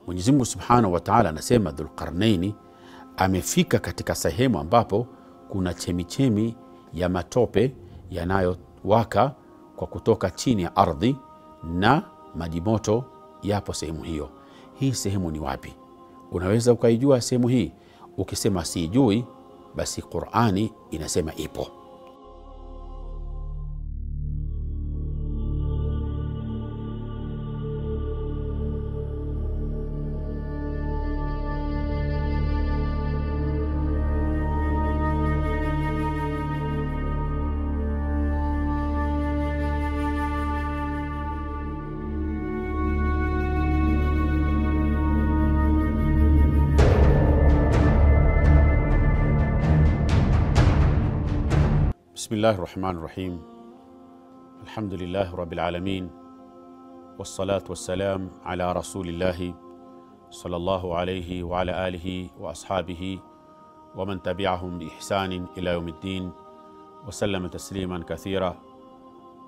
Mwenyezi Mungu Subhanahu wa Ta'ala anasema Dhulqarnaini amefika katika sehemu ambapo kuna chemichemi ya matope yanayowaka kwa kutoka chini ya ardhi na maji moto yapo sehemu hiyo. Hii sehemu ni wapi? Unaweza ukaijua sehemu hii? Ukisema sijui, basi Qur'ani inasema ipo. بسم الله الرحمن الرحيم. الحمد لله رب العالمين، والصلاة والسلام على رسول الله صلى الله عليه وعلى آله وأصحابه ومن تبعهم بإحسان إلى يوم الدين وسلم تسليما كثيرا.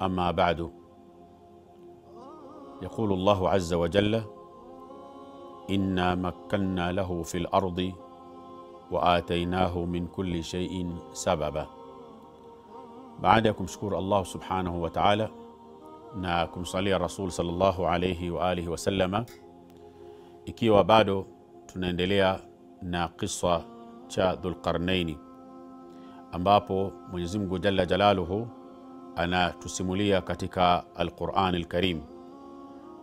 أما بعد، يقول الله عز وجل: إنا مكنا له في الأرض وآتيناه من كل شيء سببا. Baada ya kumshukuru Allah Subhanahu wa Ta'ala na kumsalia Rasul sallallahu alayhi wa alihi wasallama, ikiwa bado tunaendelea na kisa cha Dhulqarnaini ambapo Mwenyezi Mungu Jalla Jalaluhu anatusimulia katika Al-Qur'an Al-Karim,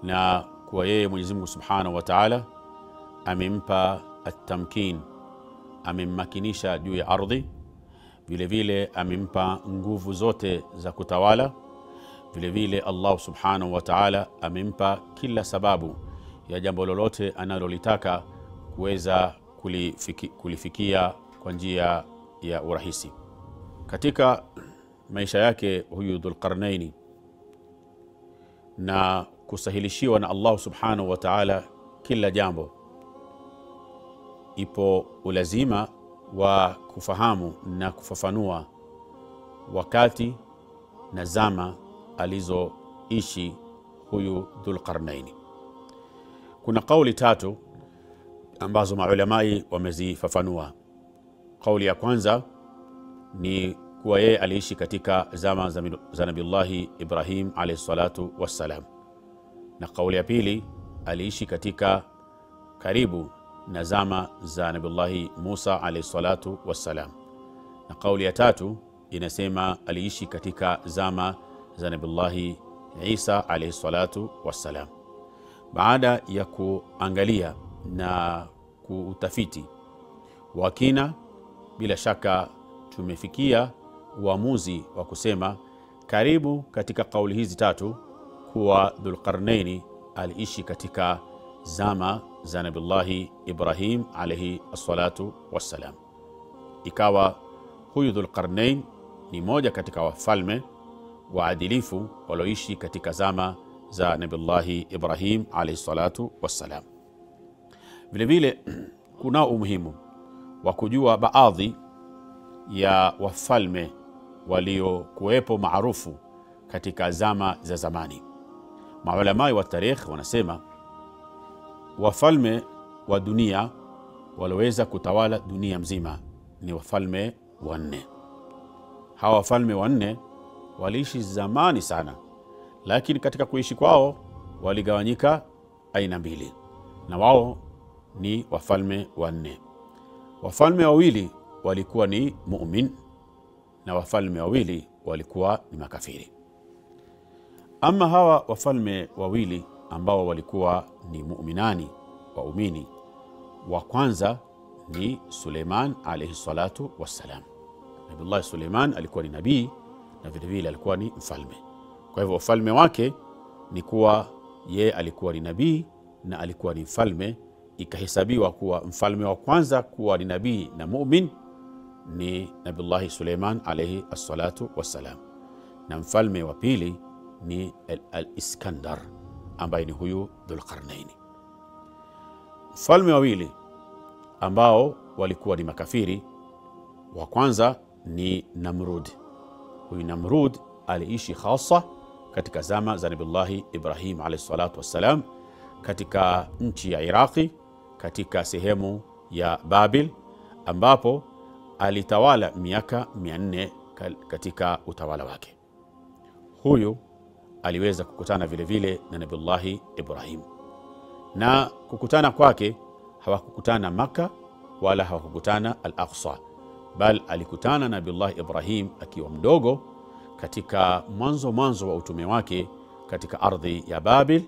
na kwa yeye Mwenyezi Mungu Subhanahu wa Ta'ala amempa at-tamkin, amemmakinisha juu ya ardhi, vile vile amempa nguvu zote za kutawala, vile vile Allah Subhanahu wa Ta'ala amempa kila sababu ya jambo lolote analolitaka kuweza kulifikia kwa njia ya urahisi. Katika maisha yake huyu Dhulqarnaini na kusahilishiwa na Allah Subhanahu wa Ta'ala kila jambo, ipo ulazima wa kufahamu na kufafanua wakati na zama alizoishi huyu Dhulqarnaini. Kuna kauli tatu ambazo maulamai wamezifafanua. Kauli ya kwanza ni kuwa yeye aliishi katika zama za Nabiullahi Ibrahim alayhi salatu wassalam, na kauli ya pili aliishi katika karibu na zama za Nabiullahi Musa alayhi salatu wassalam, na kauli ya tatu inasema aliishi katika zama za Nabiullahi Isa alayhi salatu wassalam. Baada ya kuangalia na kuutafiti wa kina, bila shaka tumefikia uamuzi wa kusema karibu katika kauli hizi tatu kuwa Dhulqarnaini aliishi katika zama za Nabiullahi Ibrahim alayhi salatu wassalam. Ikawa huyu Dhulqarnain ni moja katika wafalme waadilifu walioishi katika zama za Nabiullahi Ibrahim alayhi salatu wassalam. Vile vile kuna umuhimu wa kujua baadhi ya wafalme waliokuwepo maarufu katika zama za zamani. Maulama wa tarikh wanasema wafalme wa dunia walioweza kutawala dunia mzima ni wafalme wanne. Hawa wafalme wanne waliishi zamani sana, lakini katika kuishi kwao waligawanyika aina mbili, na wao ni wafalme wanne. Wafalme wawili walikuwa ni mu'min na wafalme wawili walikuwa ni makafiri. Ama hawa wafalme wawili ambao walikuwa ni mu'minani, waumini, wa kwanza ni Suleiman alayhi salatu wassalam. Nabiullah Suleiman alikuwa ni nabii na vile vile alikuwa ni mfalme. Kwa hivyo ufalme wake ni kuwa ye alikuwa ni nabii na alikuwa ni mfalme, ikahesabiwa kuwa mfalme wa kwanza kuwa ni nabii na mu'min ni Nabiullah Suleiman alayhi salatu wassalam, na mfalme wa pili ni Al-Iskandar ambaye ni huyu Dhulqarnaini. Mfalme wawili ambao walikuwa ni makafiri, wa kwanza ni Namrud. Huyu Namrud aliishi hasa katika zama za Nabiullahi Ibrahim alayhi salatu wassalam, katika nchi ya Iraqi katika sehemu ya Babil, ambapo alitawala miaka 400 katika utawala wake. Huyu aliweza kukutana vile vile na Nabiullahi Ibrahim, na kukutana kwake hawakukutana Maka wala hawakukutana Al-Aqsa, bal alikutana na Nabiullahi Ibrahim akiwa mdogo katika mwanzo wa utume wake katika ardhi ya Babil,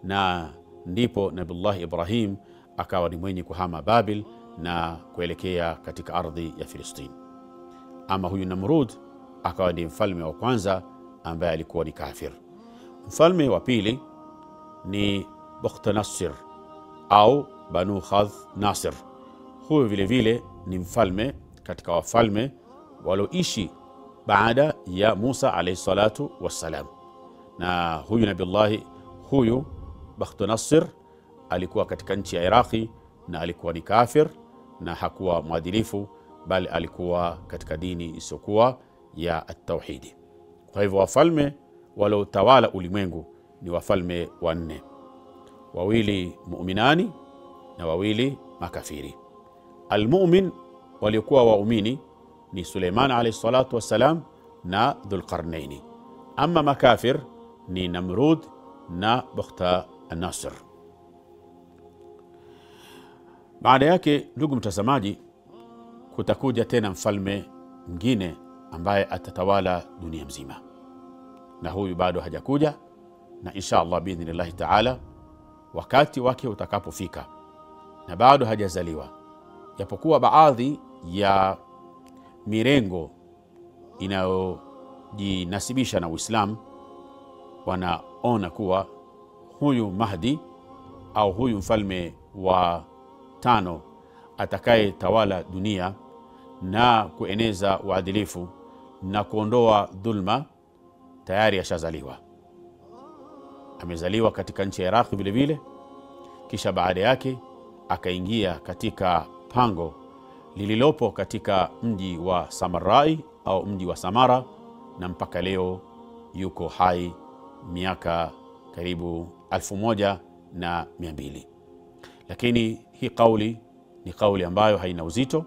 na ndipo Nabiullahi Ibrahim akawa ni mwenye kuhama Babil na kuelekea katika ardhi ya Filistini. Ama huyu Namrud akawa ni mfalme wa kwanza ambaye alikuwa ni kafir. Mfalme wa pili ni Bukhtanasir au Banu Khadh Nasir. Huyu vile vile ni mfalme katika wafalme walioishi baada ya Musa alayhi salatu wassalam. Na huyu Nabiullahi, huyu Bukhtanasir alikuwa katika nchi ya Iraqi na alikuwa ni kafir na hakuwa mwadilifu, bali alikuwa katika dini isiyokuwa ya at-tauhidi. Kwa hivyo wafalme waliotawala ulimwengu ni wafalme wanne, wawili mu'minani na wawili makafiri. Al-mu'min waliokuwa waumini ni Suleiman alayhi salatu wassalam na Dhulqarnaini. Ama makafir ni Namrud na Bukhtanasir. Baada yake, ndugu mtazamaji, kutakuja tena mfalme mwingine ambaye atatawala dunia mzima, na huyu bado hajakuja, na insha Allah biidhnillahi taala wakati wake utakapofika, na bado hajazaliwa, japokuwa baadhi ya mirengo inayojinasibisha na Uislamu wanaona kuwa huyu Mahdi au huyu mfalme wa tano atakayetawala dunia na kueneza uadilifu na kuondoa dhulma tayari ashazaliwa. Amezaliwa katika nchi ya Iraq vile vile, kisha baada yake akaingia katika pango lililopo katika mji wa Samarai au mji wa Samara, na mpaka leo yuko hai miaka karibu 1200. Lakini hii kauli ni kauli ambayo haina uzito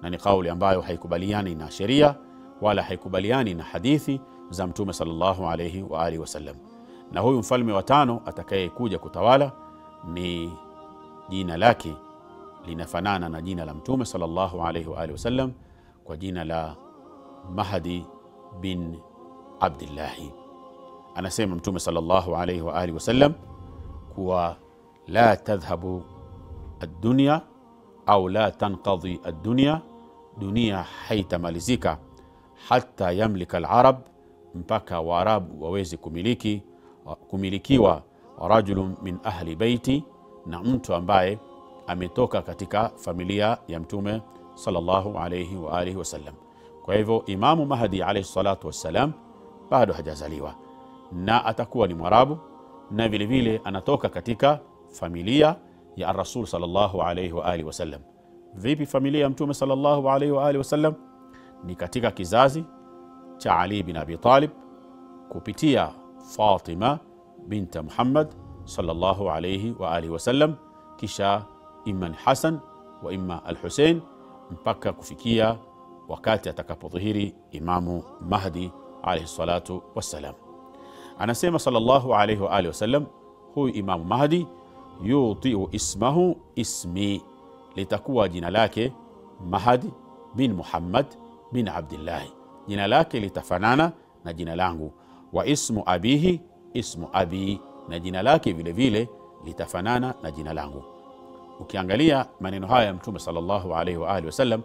na ni kauli ambayo haikubaliani na sheria wala haikubaliani na hadithi za Mtume sallallahu alayhi wa alihi wasallam. Na huyu mfalme wa tano atakayekuja kutawala ni jina lake linafanana na jina la Mtume sallallahu alayhi wa alihi wasallam kwa jina la Mahdi bin Abdillahi. Anasema Mtume sallallahu alayhi wa alihi wasallam kuwa la tadhhabu ad-dunya au la tanqadhi ad-dunya, dunia haitamalizika hatta yamlika al-arab, mpaka Waarabu waweze kumilikiwa rajulun min ahli baiti, na mtu ambaye ametoka katika familia ya Mtume sallallahu alayhi wa alihi wasallam. Kwa hivyo Imamu Mahdi alayhi salatu wassalam bado hajazaliwa na atakuwa ni Mwarabu, na vile vile anatoka katika familia ya Rasul sallallahu alayhi wa alihi wasallam. Vipi familia ya Mtume sallallahu alayhi wa alihi wasallam? Ni katika kizazi cha Ali bin Abi Talib kupitia Fatima binta Muhammad sallallahu alayhi wa alihi wasallam, kisha imma Hassan wa imma Al-Hussein, mpaka kufikia wakati atakapodhihiri Imamu Mahdi alayhi salatu wassalam. Anasema sallallahu alayhi wa alihi wasallam, huyu Imamu Mahdi yutiu ismahu ismi, litakuwa jina lake Mahdi bin Muhammad bin Abdillahi, jina lake litafanana na jina langu, wa ismu abihi ismu abi, na jina lake vile vile litafanana na jina langu. Ukiangalia maneno haya ya Mtume sallallahu alayhi wa alihi wasallam,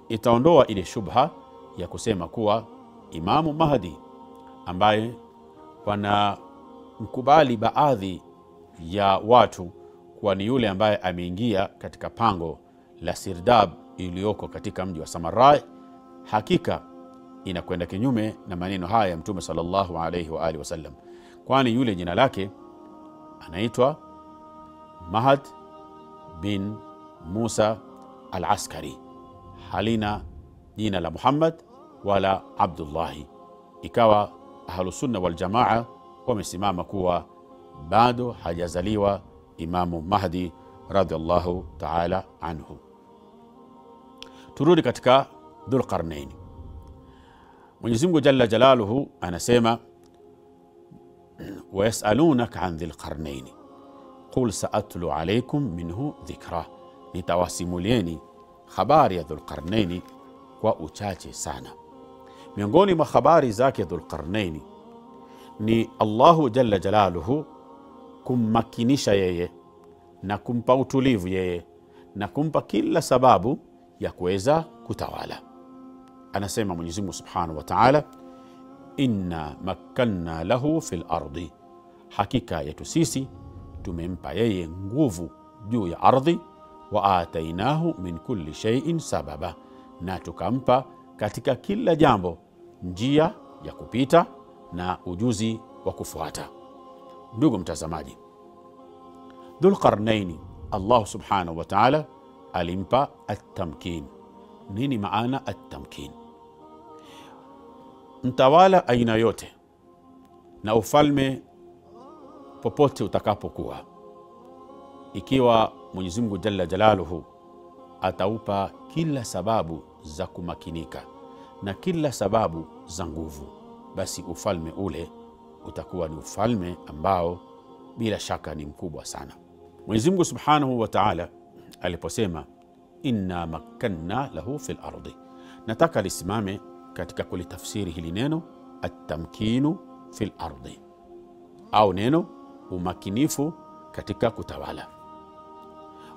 itaondoa ile shubha ya kusema kuwa Imamu Mahdi ambaye wanamkubali baadhi ya watu kuwa ni yule ambaye ameingia katika pango la Sirdab iliyoko katika mji wa Samarai, hakika inakwenda kinyume na maneno haya ya Mtume sallallahu alayhi wa alihi wasallam, kwani yule jina lake anaitwa Mahd bin Musa al-Askari, halina jina la Muhammad wala Abdullahi. Ikawa Ahlus Sunna wal Jamaa wamesimama kuwa bado hajazaliwa Imamu Mahdi radhiallahu ta'ala anhu. Turudi katika Dhulqarnaini. Mwenyezi Mungu Jalla Jalaluhu anasema, wayasalunaka an dhilqarnaini qul saatlu alaykum minhu dhikra, nitawasimulieni habari ya Dhulqarnaini kwa uchache sana. Miongoni mwa habari zake Dhulqarnaini ni Allahu Jalla Jalaluhu kummakinisha yeye na kumpa utulivu yeye na kumpa kila sababu ya kuweza kutawala. Anasema Mwenyezi Mungu Subhanahu wa Ta'ala, inna makkanna lahu fil ardi, hakika yetu sisi tumempa yeye nguvu juu ya ardhi, wa atainahu min kulli shay'in sababa, na tukampa katika kila jambo njia ya kupita na ujuzi wa kufuata. Ndugu mtazamaji, Dhulqarnaini Allah Subhanahu wa Ta'ala alimpa at-tamkin. Nini maana at-tamkin? Mtawala aina yote na ufalme popote utakapokuwa, ikiwa Mwenyezi Mungu Jalla Jalaluhu ataupa kila sababu za kumakinika na kila sababu za nguvu, basi ufalme ule utakuwa ni ufalme ambao bila shaka ni mkubwa sana. Mwenyezi Mungu Subhanahu wa Ta'ala aliposema inna makkanna lahu fil ardi, nataka lisimame katika kulitafsiri hili neno at-tamkinu fil ardi, au neno umakinifu katika kutawala.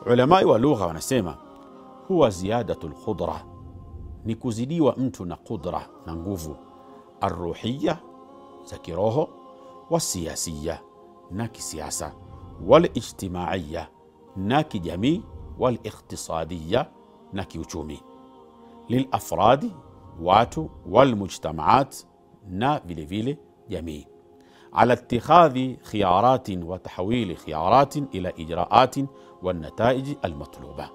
Ulamai wa lugha wanasema huwa ziyadatul qudra, ni kuzidiwa mtu na qudra na nguvu, arruhiyya za kiroho, wasiyasiya na kisiasa, wal ijtimaiya na kijamii, wal iqtisadiyya na kiuchumi, lil afradi watu, wal mujtamaat na vile vile jamii, ala ittikhadhi khiyaratin wa tahwili khiyaratin ila ijraatin wan nataij al matluba.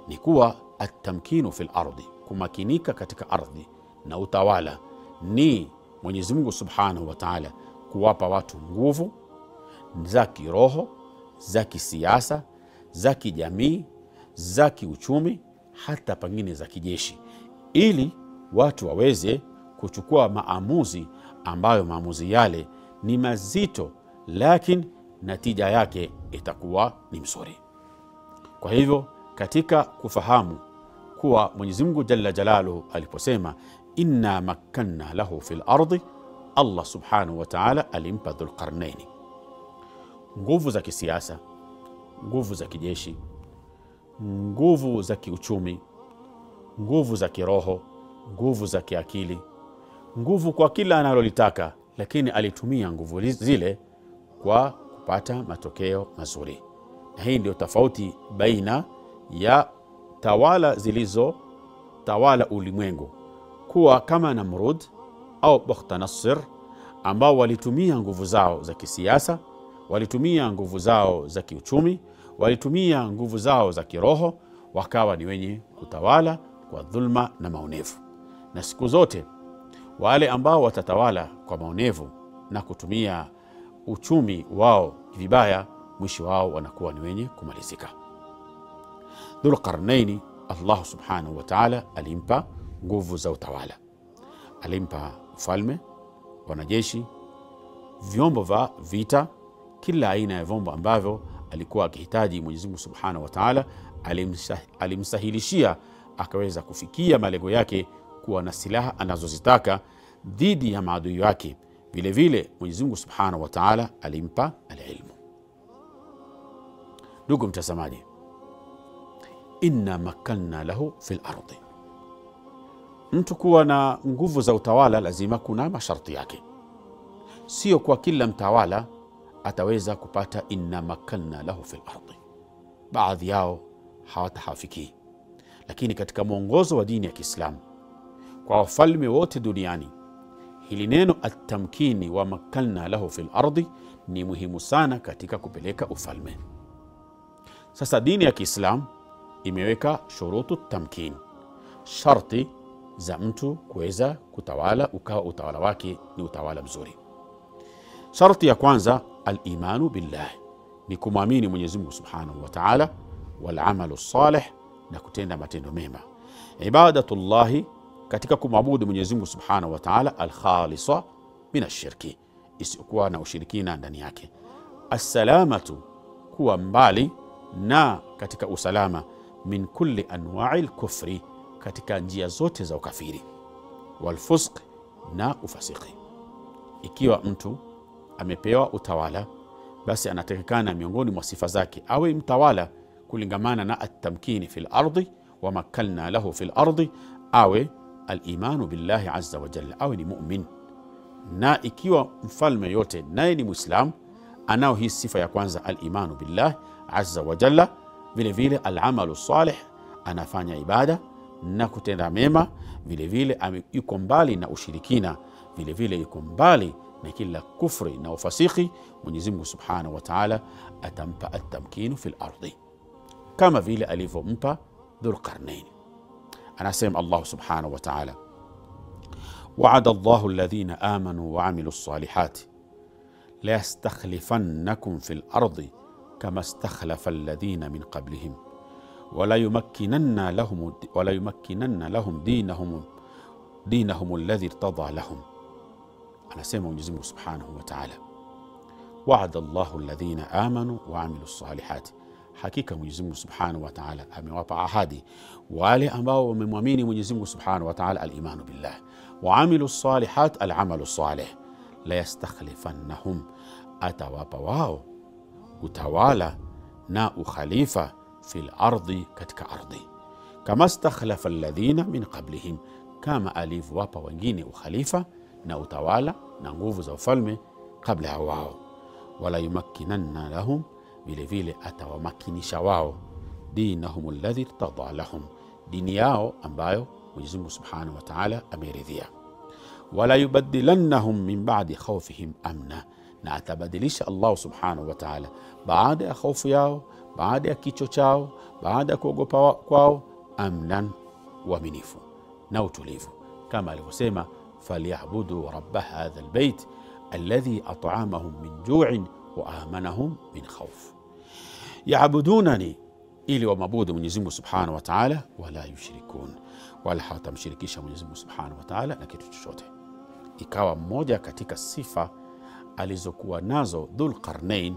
Ni kuwa at-tamkinu fil ardi, kumakinika katika ardhi na utawala, ni Mwenyezi Mungu Subhanahu wa Ta'ala kuwapa watu nguvu za kiroho, za kisiasa, za kijamii, za kiuchumi, hata pengine za kijeshi, ili watu waweze kuchukua maamuzi ambayo maamuzi yale ni mazito, lakini natija yake itakuwa ni mzuri. Kwa hivyo katika kufahamu kuwa Mwenyezi Mungu Jalla Jalaluhu aliposema inna makkanna lahu fil ardi, Allah Subhanahu wa Ta'ala alimpa Dhulqarnaini nguvu za kisiasa, nguvu za kijeshi, nguvu za kiuchumi, nguvu za kiroho, nguvu za kiakili, nguvu kwa kila analolitaka, lakini alitumia nguvu zile kwa kupata matokeo mazuri. Na hii ndio tofauti baina ya tawala zilizo tawala ulimwengu, kuwa kama Namrud au Bukhtanasir ambao walitumia nguvu zao za kisiasa, walitumia nguvu zao za kiuchumi, walitumia nguvu zao za kiroho, wakawa ni wenye kutawala kwa dhulma na maonevu. Na siku zote wale ambao watatawala kwa maonevu na kutumia uchumi wao vibaya, mwisho wao wanakuwa ni wenye kumalizika. Dhulqarnaini Allah Subhanahu wa Ta'ala alimpa nguvu za utawala, alimpa ufalme, wanajeshi, vyombo vya vita, kila aina ya vyombo ambavyo alikuwa akihitaji. Mwenyezi Mungu Subhanahu wa Ta'ala alimsahilishia akaweza kufikia malengo yake, kuwa na silaha anazozitaka dhidi ya maadui wake. Vile vile Mwenyezi Mungu Subhanahu wa Ta'ala alimpa alilmu. Ndugu mtazamaji, inna makanna lahu fil ardi, mtu kuwa na nguvu za utawala lazima kuna masharti yake. Sio kwa kila mtawala ataweza kupata inna makanna lahu fil ardi, baadhi yao hawatahafiki. Lakini katika mwongozo wa dini ya Kiislamu kwa wafalme wote duniani, hili neno at-tamkini wa makanna lahu fil ardi ni muhimu sana katika kupeleka ufalme. Sasa dini ya Kiislamu imeweka shurutu tamkin, sharti za mtu kuweza kutawala ukawa utawala wake ni utawala mzuri. Sharti ya kwanza, al-imanu billah, ni kumwamini Mwenyezi Mungu Subhanahu wa Ta'ala, wal amalu salih, na kutenda matendo mema. Ibadatullahi, katika kumwabudu Mwenyezi Mungu Subhanahu wa Ta'ala, al-khalisa min ash-shirki, isiyokuwa na ushirikina ndani yake. As-salamatu, kuwa mbali na katika usalama, min kulli anwa'il kufri, katika njia zote za ukafiri, wal fusq, na ufasiki. Ikiwa mtu amepewa utawala, basi anatakikana miongoni mwa sifa zake awe mtawala kulingamana na at-tamkini fil ardi wa makalna lahu fil ardi, awe al-imanu billahi azza wa jalla, awe ni mu'min. Na ikiwa mfalme yote naye ni Muislam, anao hii sifa ya kwanza, al-imanu billahi azza wa jalla, vile vile al-amalu salih, anafanya ibada na kutenda mema, vile vile yuko mbali na ushirikina, vile vile yuko mbali na kila kufri na ufasiki. Mwenyezi Mungu Subhanahu wa Ta'ala atampa at-tamkinu fil ardi kama vile alivyompa Dhulqarnain. Anasema Allah Subhanahu wa Ta'ala, wa'ada Allahu alladhina amanu wa 'amilu s-salihati la yastakhlifannakum fil ardi kama istakhlafa alladhina min qablihim wala yumakkinanna lahum dinahum alladhi irtada lahum. Anasema Mwenyezi Mungu Subhanahu wa Ta'ala, wa'ada Allahu alladhina amanu wa 'amilu s-salihati, hakika Mwenyezi Mungu Subhanahu wa Ta'ala amewapa ahadi wale ambao wamemwamini Mwenyezi Mungu Subhanahu wa Ta'ala, al-imanu billah, wa 'amilu s-salihat, al-'amalu salih, la yastakhlifannahum, atawapa wao utawala na ukhalifa, fil ardi, katika ardhi, kama istakhlafa alladhina min qablihim, kama alivyowapa wengine ukhalifa na utawala na nguvu za ufalme kabla ya wao. Wala yumakkinanna lahum, vile vile atawamakinisha wao, dinahum alladhi irtada lahum, dini yao ambayo Mwenyezi Mungu Subhanahu wa Ta'ala ameridhia. Wala yubaddilannahum min ba'di khawfihim amna, na atabadilisha Allah Subhanahu wa Ta'ala baada ya hofu yao, baada ya kicho chao, baada ya kuogopa kwao, amnan, uaminifu na utulivu, kama alivyosema falyabudu rabb hadha albayt alladhi at'amahum min ju'in wa amanahum min khawf. Yaabudunani, ili wamabudu Mwenyezi Mungu Subhanahu wa Ta'ala, wala yushrikun, wala hawatamshirikisha Mwenyezi Mungu Subhanahu wa Ta'ala na kitu chochote. Ikawa mmoja katika sifa alizokuwa nazo Dhulqarnain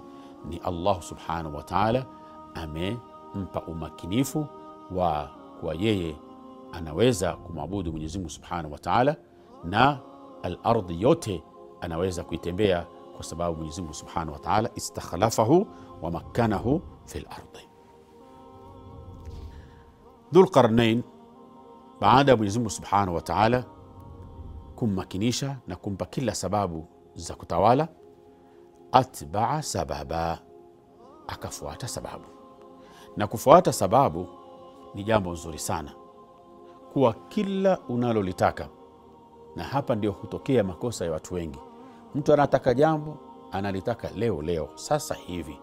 ni Allah Subhanahu wa Ta'ala amempa umakinifu wa kwa yeye anaweza kumwabudu Mwenyezi Mungu Subhanahu wa Ta'ala, na al-ardhi yote anaweza kuitembea kwa sababu Mwenyezi Mungu Subhanahu wa Ta'ala istakhlafahu wa makkanahu fil ardi. Dhulqarnain baada ya Mwenyezi Mungu Subhanahu wa Ta'ala kummakinisha na kumpa kila sababu za kutawala, atba'a sababa, akafuata sababu. Na kufuata sababu ni jambo nzuri sana, kuwa kila unalolitaka. Na hapa ndio hutokea makosa ya watu wengi. Mtu anataka jambo, analitaka leo leo, sasa hivi.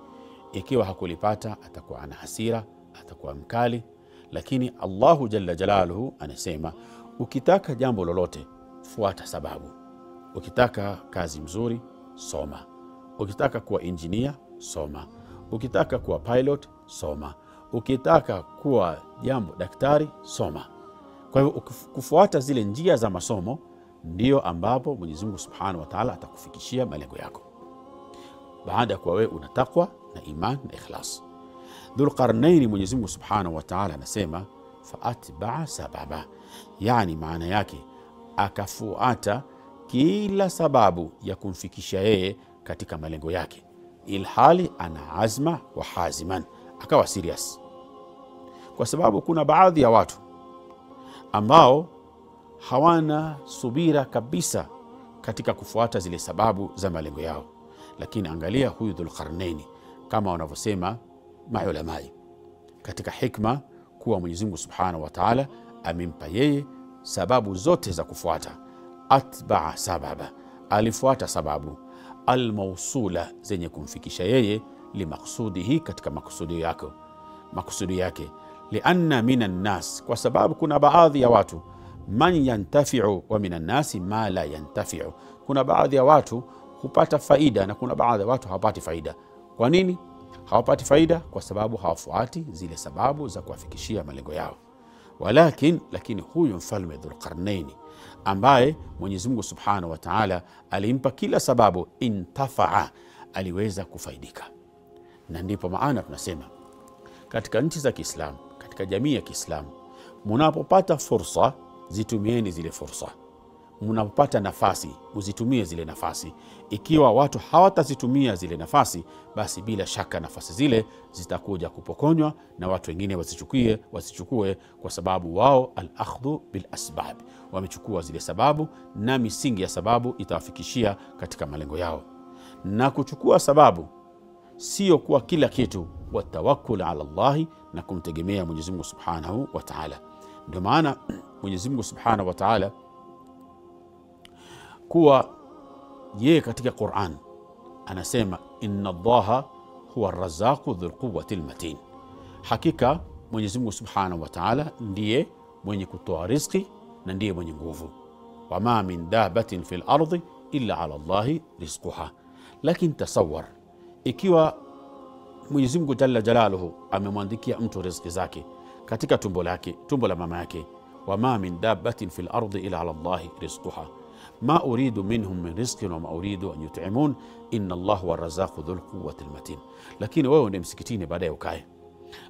Ikiwa hakulipata atakuwa ana hasira, atakuwa mkali. Lakini Allahu Jalla Jalaluhu anasema ukitaka jambo lolote fuata sababu. Ukitaka kazi mzuri soma, ukitaka kuwa engineer soma, ukitaka kuwa pilot soma, ukitaka kuwa jambo daktari soma. Kwa hivyo kufuata zile njia za masomo ndio ambapo Mwenyezi Mungu Subhanahu wa Ta'ala atakufikishia malengo yako, baada ya kuwa wewe una takwa na iman na ikhlas. Dhulqarnain, Mwenyezi Mungu Subhanahu wa Ta'ala anasema faatba'a sababa, yani maana yake akafuata kila sababu ya kumfikisha yeye katika malengo yake, ilhali ana azma wa haziman, akawa serious. Kwa sababu kuna baadhi ya watu ambao hawana subira kabisa katika kufuata zile sababu za malengo yao. Lakini angalia huyu Dhulqarnain, kama wanavyosema maulamai katika hikma kuwa Mwenyezi Mungu Subhanahu wa Ta'ala amempa yeye sababu zote za kufuata. Atba'a sababa, alifuata sababu almausula zenye kumfikisha yeye limaksudihi, katika makusudi yake, makusudi yake. Lianna minan nas, kwa sababu kuna baadhi ya watu, man yantafi'u wa minan nasi ma la yantafi'u, kuna baadhi ya watu hupata faida na kuna baadhi ya watu hawapati faida. Kwa nini? Hawapati faida kwa sababu hawafuati zile sababu za kuwafikishia malengo yao. Walakin, lakini huyu mfalme Dhulqarnaini ambaye Mwenyezi Mungu Subhanahu wa Ta'ala alimpa kila sababu, intafaa, aliweza kufaidika. Na ndipo maana tunasema katika nchi za Kiislamu, katika jamii ya Kiislamu, mnapopata fursa zitumieni zile fursa, mnapopata nafasi mzitumie zile nafasi. Ikiwa watu hawatazitumia zile nafasi, basi bila shaka nafasi zile zitakuja kupokonywa na watu wengine wasichukue, kwa sababu wao al-akhdhu bil asbab, wamechukua zile sababu na misingi ya sababu itawafikishia katika malengo yao. Na kuchukua sababu sio kuwa kila kitu, wa tawakkul ala Allah, na kumtegemea Mwenyezi Mungu Subhanahu wa Ta'ala. Ndio maana Mwenyezi Mungu Subhanahu wa Ta'ala kuwa yeye katika Qur'an anasema inna Allaha huwa ar-razzaqu dhul quwwati al-matin, hakika Mwenyezi Mungu Subhanahu wa Ta'ala ndiye mwenye kutoa riziki na ndiye mwenye nguvu. Wama min dabatin fil ardi illa ala Allahi rizquha. Lakini tasawwar, ikiwa Mwenyezi Mungu Jalla Jalaluhu amemwandikia mtu riziki zake katika tumbo lake, tumbo la mama yake, wama min dabatin fil ardi illa ala Allahi rizquha ma uridu minhum min rizqin wa ma uridu an yut'imun inna Allaha huwa ar-razzaqu dhul quwwati al-matin. Lakini wewe ndio msikitini baadaye ukae,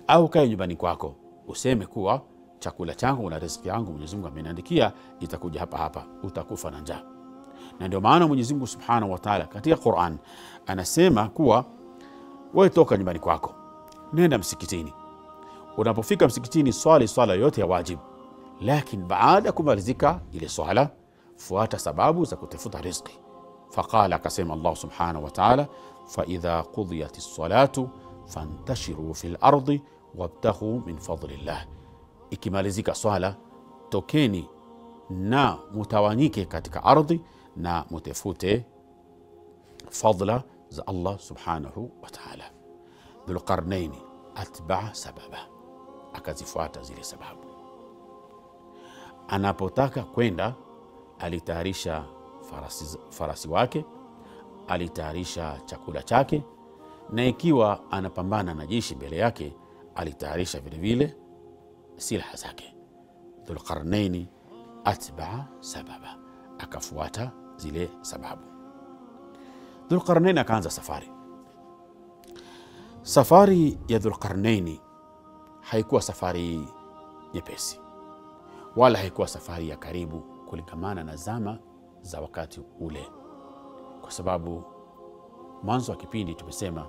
au ukae nyumbani kwako useme kuwa chakula changu na riziki yangu Mwenyezi Mungu ameniandikia itakuja hapa hapa, utakufa na njaa. Na ndio maana Mwenyezi Mungu Subhanahu wa Ta'ala katika Qur'an anasema kuwa wewe toka nyumbani kwako, nenda msikitini. Unapofika msikitini swali swala yote ya wajibu, lakini baada kumalizika ile swala fuata sababu za kutafuta riziki. Faqala, akasema Allah Subhanahu wa Ta'ala, fa idha qudiyatis salatu fantashiru fil ardi wabtaghu min fadlillah. Ikimalizika swala tokeni na mutawanyike katika ardhi na mutafute fadla za Allah Subhanahu wa Ta'ala. Dhulqarnaini atba'a sababa, akazifuata zile sababu. Anapotaka kwenda alitayarisha farasi wake, alitayarisha chakula chake, na ikiwa anapambana na jeshi mbele yake alitayarisha vile vile silaha zake. Dhulqarnaini atba'a sababa, akafuata zile sababu. Dhulqarnaini akaanza safari. Safari ya Dhulqarnaini haikuwa safari nyepesi, wala haikuwa safari ya karibu kulingamana na zama za wakati ule, kwa sababu mwanzo wa kipindi tumesema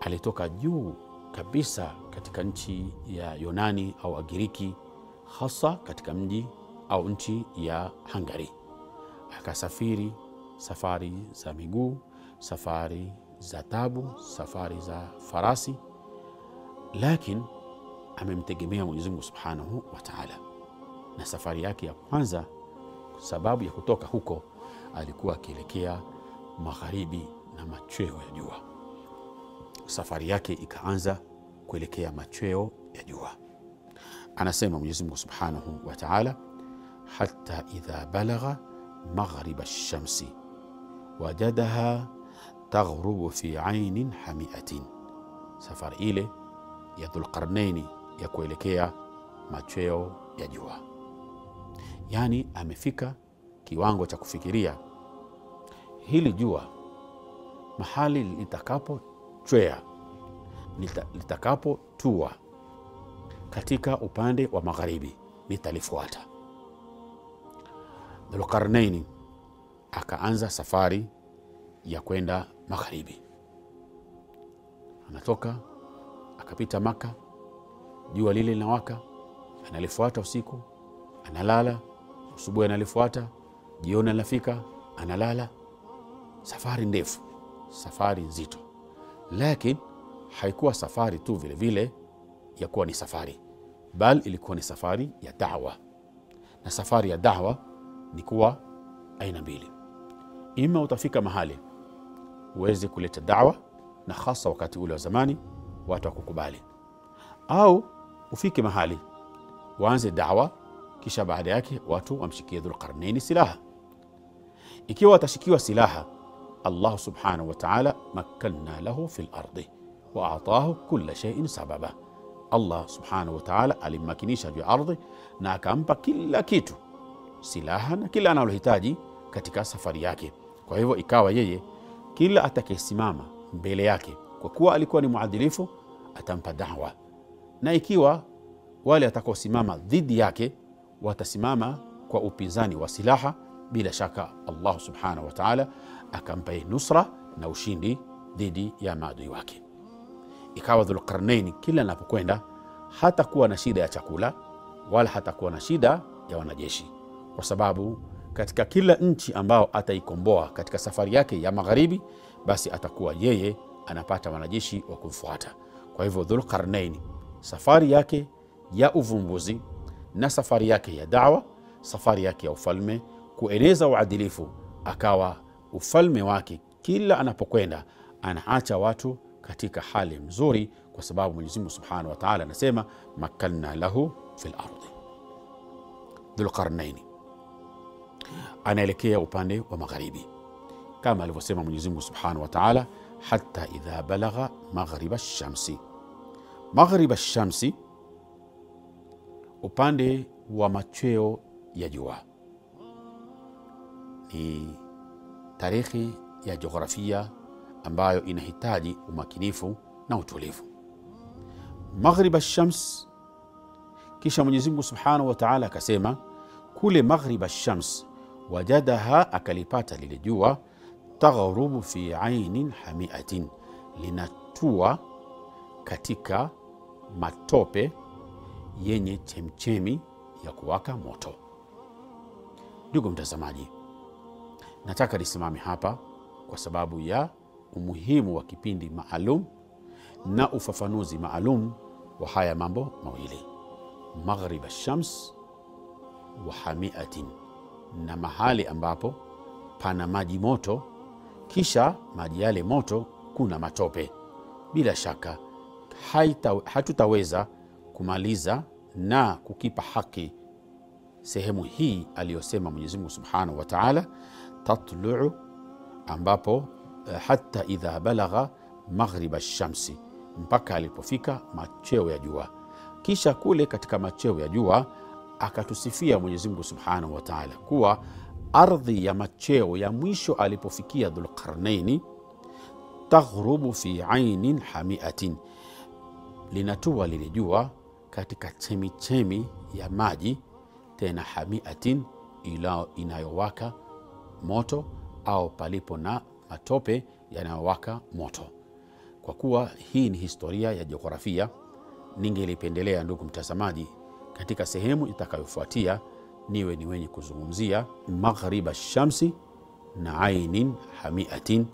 alitoka juu kabisa katika nchi ya Yunani au Agiriki, hasa katika mji au nchi ya Hungary. Akasafiri safari za miguu, safari za tabu, safari za farasi, lakini amemtegemea Mwenyezi Mungu Subhanahu wa Ta'ala. Na safari yake ya kwanza, sababu ya kutoka huko, alikuwa akielekea magharibi na machweo ya jua. Safari yake ikaanza kuelekea machweo ya jua. Anasema Mwenyezi Mungu Subhanahu wa Ta'ala, hatta idha balagha maghriba ash-shamsi wajadaha taghrubu fi aynin hamiatin. Safari ile ya Dhulqarnaini ya kuelekea machweo ya jua, yani amefika kiwango cha kufikiria hili jua mahali litakapochwea, litakapotua katika upande wa magharibi nitalifuata. Dhulqarnaini akaanza safari ya kwenda magharibi. Anatoka akapita Maka, jua lile linawaka, analifuata usiku, analala, asubuhi analifuata, jioni anafika, analala. Safari ndefu, safari nzito. Lakini haikuwa safari tu vile vile ya kuwa ni safari, bali ilikuwa ni safari ya da'wa. Na safari ya da'wa ni kuwa aina mbili: ima utafika mahali uweze kuleta da'wa, na hasa wakati ule wa zamani watu wakukubali, au ufike mahali waanze da'wa kisha baada yake watu wamshikie Dhulqarnaini silaha. Ikiwa watashikiwa silaha, Allah Subhanahu wa Ta'ala makanna lahu fil ardi, wa atahu kulla shay'in sababa. Allah subhanahu wa ta'ala alimmakinisha juu ya ardhi na akampa kila kitu, silaha na kila analohitaji katika safari yake. Kwa hivyo ikawa yeye kila atakayesimama mbele yake, kwa kuwa alikuwa ni muadilifu, atampa da'wa, na ikiwa wale atakaosimama dhidi yake watasimama kwa upinzani wa silaha, bila shaka Allah subhanahu wa ta'ala akampa nusra na ushindi dhidi ya maadui wake. Ikawa Dhulqarnain kila anapokwenda hatakuwa na shida ya chakula wala hatakuwa na shida ya wanajeshi, kwa sababu katika kila nchi ambao ataikomboa katika safari yake ya magharibi, basi atakuwa yeye anapata wanajeshi wa kumfuata. Kwa hivyo Dhulqarnain safari yake ya uvumbuzi na safari yake ya da'wa, safari yake ya ufalme, kueneza uadilifu, akawa ufalme wake kila anapokwenda anaacha watu katika hali mzuri, kwa sababu Mwenyezi Mungu Subhanahu wa Ta'ala anasema makanna lahu fil ardi. Dhulqarnain anaelekea upande wa magharibi kama alivyosema Mwenyezi Mungu Subhanahu wa Ta'ala, hatta idha balagha maghriba ash-shamsi. Maghriba ash-shamsi, upande wa machweo ya jua, ni tarehe ya jiografia ambayo inahitaji umakinifu na utulivu. Maghrib ash-shams, kisha Mwenyezi Mungu Subhanahu wa Ta'ala akasema kule maghrib ash-shams wajadaha, akalipata lile jua, taghrubu fi ainin hamiatin, linatua katika matope yenye chemchemi ya kuwaka moto. Ndugu mtazamaji, nataka nisimame hapa kwa sababu ya umuhimu wa kipindi maalum na ufafanuzi maalum wa haya mambo mawili, maghrib ash-shams wa hamiatin, na mahali ambapo pana maji moto, kisha maji yale moto kuna matope. Bila shaka hatutaweza kumaliza na kukipa haki sehemu hii aliyosema Mwenyezi Mungu Subhanahu wa Ta'ala tatlu'u, ambapo hatta idha balagha maghrib ash-shamsi, mpaka alipofika machweo ya jua. Kisha kule katika machweo ya jua akatusifia Mwenyezi Mungu Subhanahu wa Ta'ala kuwa ardhi ya machweo ya mwisho alipofikia Dhulqarnaini, taghrubu fi ainin hamiatin, linatua lile jua katika chemichemi ya maji, tena hamiatin, inayowaka moto au palipo na matope yanayowaka moto. Kwa kuwa hii ni historia ya jiografia, ningelipendelea ndugu mtazamaji, katika sehemu itakayofuatia niwe ni wenye kuzungumzia maghrib ash-shamsi na ainin hamiatin,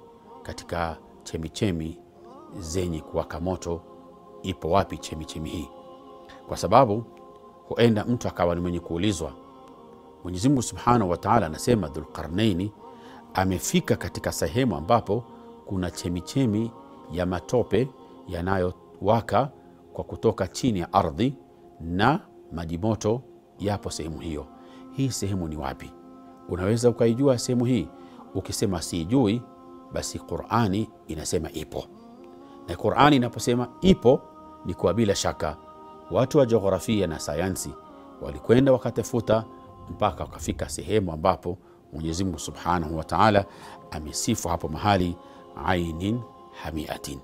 katika chemichemi zenye kuwaka moto. Ipo wapi chemichemi hii? Kwa sababu huenda mtu akawa ni mwenye kuulizwa, Mwenyezi Mungu Subhanahu wa Ta'ala anasema Dhulqarnaini amefika katika sehemu ambapo kuna chemichemi ya matope yanayowaka kwa kutoka chini ya ardhi na maji moto yapo sehemu hiyo. Hii sehemu ni wapi? Unaweza ukaijua sehemu hii? Ukisema sijui, basi Qur'ani inasema ipo. Na Qur'ani inaposema ipo ni kwa bila shaka watu wa jiografia na sayansi walikwenda wakatafuta mpaka wakafika sehemu ambapo Mwenyezi Mungu Subhanahu wa Ta'ala amesifu hapo mahali ainin hamiatin.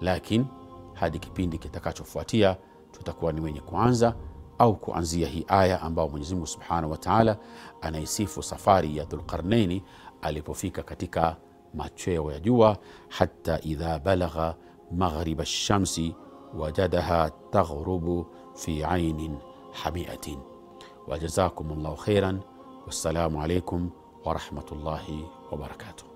Lakini hadi kipindi kitakachofuatia tutakuwa ni wenye kuanza au kuanzia hii aya ambao Mwenyezi Mungu Subhanahu wa Ta'ala anaisifu safari ya Dhulqarnaini alipofika katika machweo ya jua, hatta idha balagha maghrib ash-shamsi wajadaha taghrubu fi ainin hamiatin. Wajazakumullahu khairan, wassalamu alaykum wa rahmatullahi wa barakatuh.